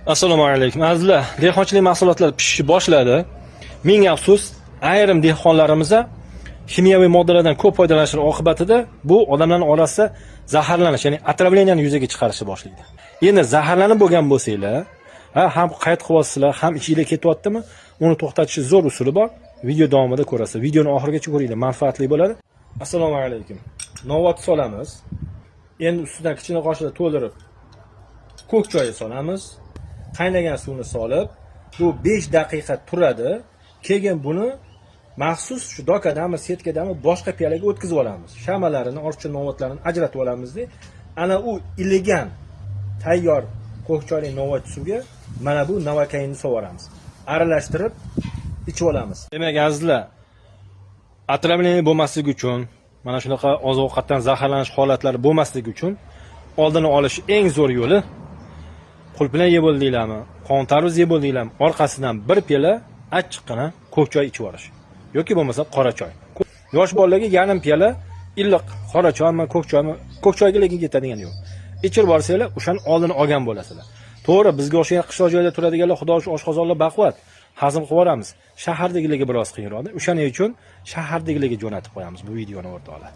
Assalomu alaykum, azizlar. Dehqonchilik mahsulotlari pishishni boshladi. Ming afsus, ayrim dehqonlarimiz ximiyaviy moddalardan ko'p foydalanishi oqibatida bu odamlarning orasida zaharlanish, ya'ni отравления ni yuzaga chiqarishni boshlaydi. Endi zaharlanib bo'lgan bo'lsanglar, ha, ham qayt qilyapsizlar, ham ichinglar ketyaptimi? Uni to'xtatishni zo'r usuli bor. Video davomida ko'rasiz. Videoni oxirigacha ko'ringlar, manfaatli bo'ladi. Assalomu alaykum. Novot solamiz. Endi ustidan kichkina qoshiqda to'ldirib ko'k choy solamiz. Qaynagan suvni solib, bu 5 daqiqa turadi. Keyin buni maxsus shu dokadami, setkadami boshqa piyolaga o'tkazib olamiz. Shamalarini, ortiqcha novotlarini ajratib olamizda. Ana u iligan tayyor ko'k choyli novot suvga mana bu novakainni solib. Aralashtirib ichib olamiz. Demak, azizlar, отравление bo'lmasligi uchun, mana shunaqa oziq ovqatdan zaharlanish holatlari bo'lmasligi uchun oldini olish eng zo'r yo'li: qulpinay yeb bo'ldinglarmi, qovun tarvuz yeb bo'ldinglarmi, orqasidan bir piyola achchiqqina ko'k choy ichib yuborish yoki bo'lmasa qora choy. Yosh bolalarga yarim piyola iliq qora choymi, ko'k choymi, ko'k choyga lekin ketadigani yo'q. Ichirib borsanglar, o'shani oldini olgan bo'lasizlar. To'g'ri, bizga o'xshagan qishloq joyda turadiganlar, xudo shu oshqozonlar baquvvat, hazm qilib yuboramiz. Shahardagilarga biroz qiyinroqda. O'shaning uchun shahardagilarga jo'natib qo'yamiz bu videoni, o'rtoqlar.